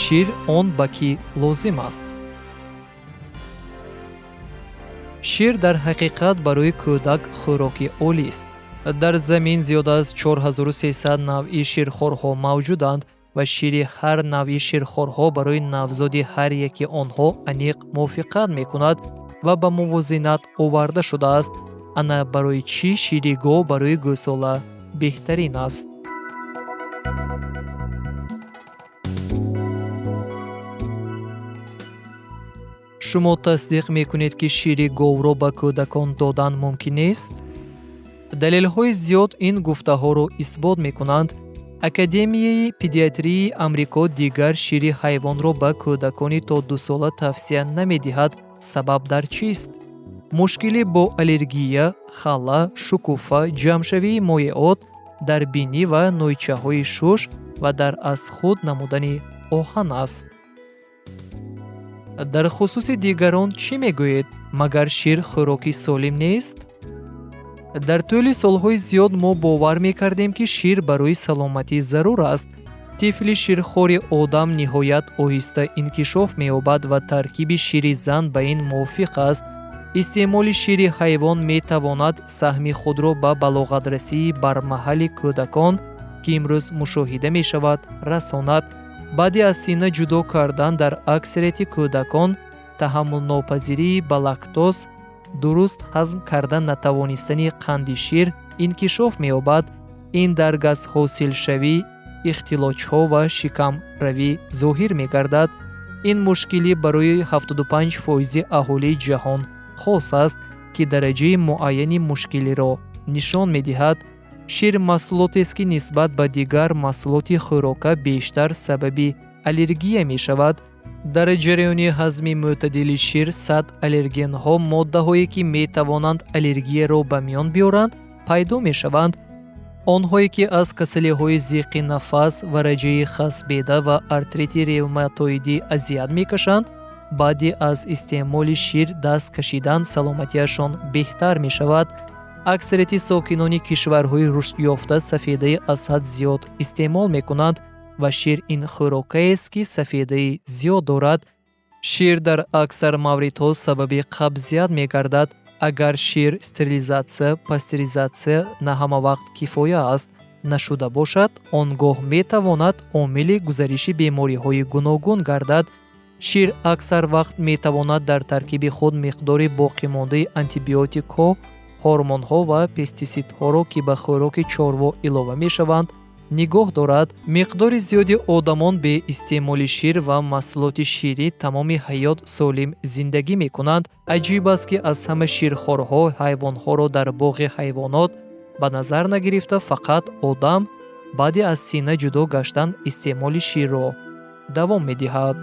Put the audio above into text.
Шир он ба кӣ лозим аст? Шир дар ҳақиқат барои кӯдак хӯроки олист. Дар замин зиёда аз 4300 навъи ширхорҳо мавҷуданд ва шири ҳар навъи ширхорҳо барои навзоди ҳар яки онҳо аниқ мувофиқат мекунад ва ба мувозинат оварда шудааст. Ана барои чӣ шири гов барои гӯсола беҳтарин аст. Шумо тасдиқ мекунед, ки шири говро ба кӯдакон додан мумкин нест? Далелҳои зиёд ин гуфтаҳоро исбот мекунанд. Академияи педиатрияи Амрико дигар шири ҳайвонро ба кӯдакони то 2-сола тавсия намедиҳад. Сабаб дар чист? Мушкилӣ бо аллергия, хала, шукуфа, ҷамъшавии моеот дар бинӣ ва нойчаҳои шуш ва дар аз худ намудани оҳан аст. Дар хусуси дигарон чӣ мегӯед? Магар шир хӯроки солим нест? Дар тӯли солҳои зиёд мо бовар мекардем, ки шир барои саломатӣ зарур аст. Тифли ширхори одам ниҳоят оҳиста инкишоф меёбад ва таркиби шири зан ба ин мувофиқ аст. Истеъмоли шири ҳайвон метавонад саҳми худро ба балоғатрасии бармаҳали кӯдакон, ки имрӯз мушоҳида мешавад, расонад. Баъди аз сина ҷудо кардан дар аксарияти кӯдакон таҳаммулнопазирии ба лактоз, дуруст ҳазм карда натавонистани қанди шир инкишоф меёбад. Ин дар газҳосилшавӣ, ихтилоҷҳо ва шикамравӣ зоҳир мегардад. Ин мушкилӣ барои 75% аҳолии ҷаҳон хос аст, ки дараҷаи муайяни мушкилиро нишон медиҳад. Шир маҳсулотест, ки нисбат ба дигар маҳсулоти хӯрока бештар сабаби аллергия мешавад. Дар ҷараёни ҳазми мӯътадили шир 100 аллергенҳо, моддаҳое ки метавонанд аллергияро ба миён биёранд, пайдо мешаванд. Онҳое ки аз касалиҳои зиқи нафас, вараҷаи хасбеда ва артрити ревматоидӣ азият мекашанд, баъди аз истеъмоли шир даст кашидан саломатиашон беҳтар мешавад. Аксарияти сокинони кишварҳои рушдёфта сафедаи аз ҳад зиёд истеъмол мекунанд ва шир ин хӯрокаест, ки сафедаи зиёд дорад. Шир дар аксар мавридҳо сабаби қабзият мегардад. Агар шир стерилизатсия, пастеризатсия на ҳама вақт кифоя аст, нашуда бошад, он гоҳ метавонад омили гузариши бемориҳои гуногун гардад. Шир аксар вақт метавонад дар таркиби худ миқдори боқимондаи антибиотикҳо, ҳормонҳо ва пестисидҳоро, ки ба хӯроки чорво илова мешаванд, нигоҳ дорад. Миқдори зиёди одамон бе истеъмоли шир ва маҳсулоти ширӣ тамоми ҳаёт солим зиндагӣ мекунанд. Аҷиб аст, ки аз ҳама ширхорҳо ҳайвонҳоро дар боғи ҳайвонот ба назар нагирифта, фақат одам баъди аз сина ҷудо гаштан истеъмоли ширро давом медиҳад.